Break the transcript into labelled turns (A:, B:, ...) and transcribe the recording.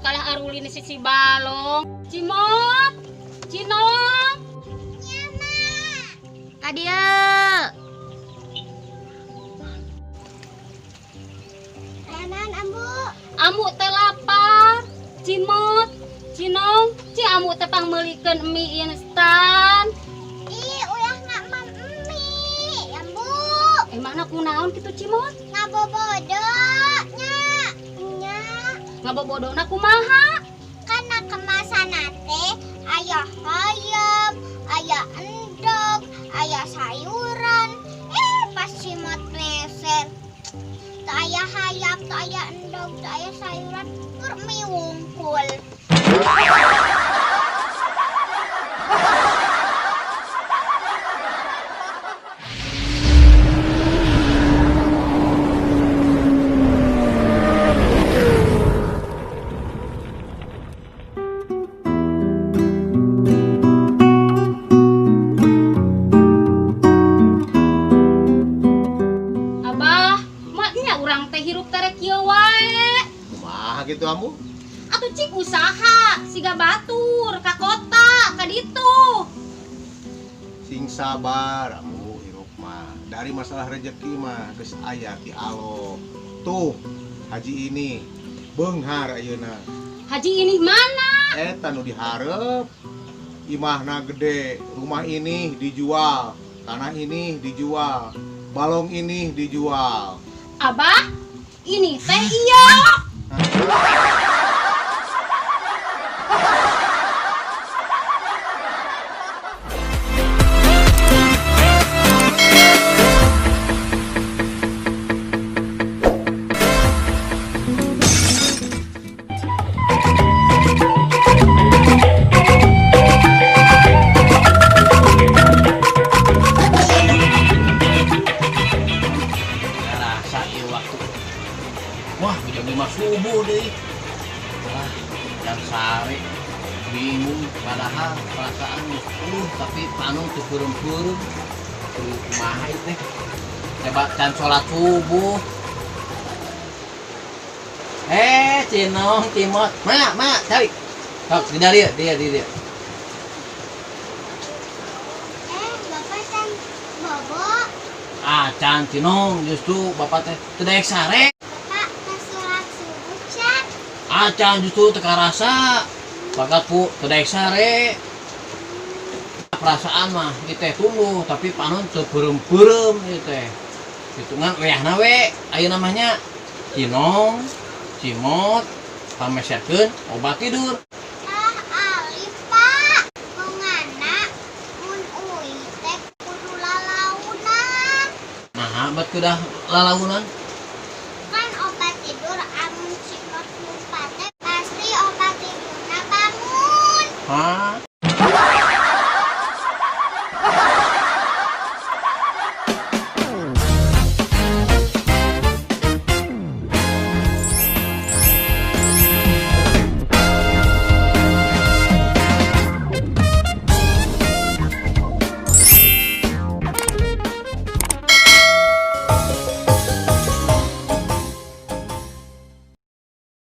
A: Kalah arulin si balong. Cimot, Cinong.
B: Nya, Mak.
A: Ka dieu.
B: Kanan, Ambu.
A: Ambu teh lapar. Cimot, Cinong, ci ambu teh pangmeulikeun mie instan.
B: Ih, ulah ngamam mie, Ambu.
A: Emangna kunaon kitu Cimot?
B: Ngabobodo nya. Nya.
A: Ngabobodona kumaha?
B: Kana kemasan teh aya hayam, aya endog, aya sayuran. Pas Cimot meser. Teu aya hayam, teu aya endog, teu aya sayuran, tur mie wungkul.
A: Abah, maknya urang teh hirup terek kieu wae.
C: Kumaha gitu ambu?
A: Atuh cik usaha, siga batur, ka kota, ka ditu.
C: Sing sabar ambu hirup mah. Dari masalah rezeki mah geus aya ti Allah. Tuh, haji ini beunghar ayeuna.
A: Haji ini mana?
C: Eta nu dihareup. Imahna gede, rumah ini dijual, tanah ini dijual, balong ini dijual.
A: Abah, ini teh iya.
D: Rasa ieu waktu. Wah, jam 5 subuh deh. Wah, jam sare. Bingung padahal perasaan geus 10 tapi panu teu peureum-peureum. Tuh kumaha ieu teh? Coba can salat subuh. Cinong, Cimot. Ma, ma, cari. Sok, di dieu, dia, di dia.
B: Bapak can bobo.
D: Ah, can Cinong, justru bapak teh teu daek sare.
B: Bapak teh salat subuh can.
D: Ah, can justru teu karasa. Bakat ku teu daek sare. Perasaan mah ieu teh tunduh tapi panon teu peureum-peureum ieu teh. Hitungan wayahna we ayeuna mah nya Cinong, Cimot, pameserkeun obat tidur.
B: Ah, alif Pak. Mungana mun uih teh kudu lalaunan.
D: Nah, bet kudah lalaunan.
B: Kan obat tidur amun Cimot lupa teh pasti obat tidurna bangun.
D: Hah?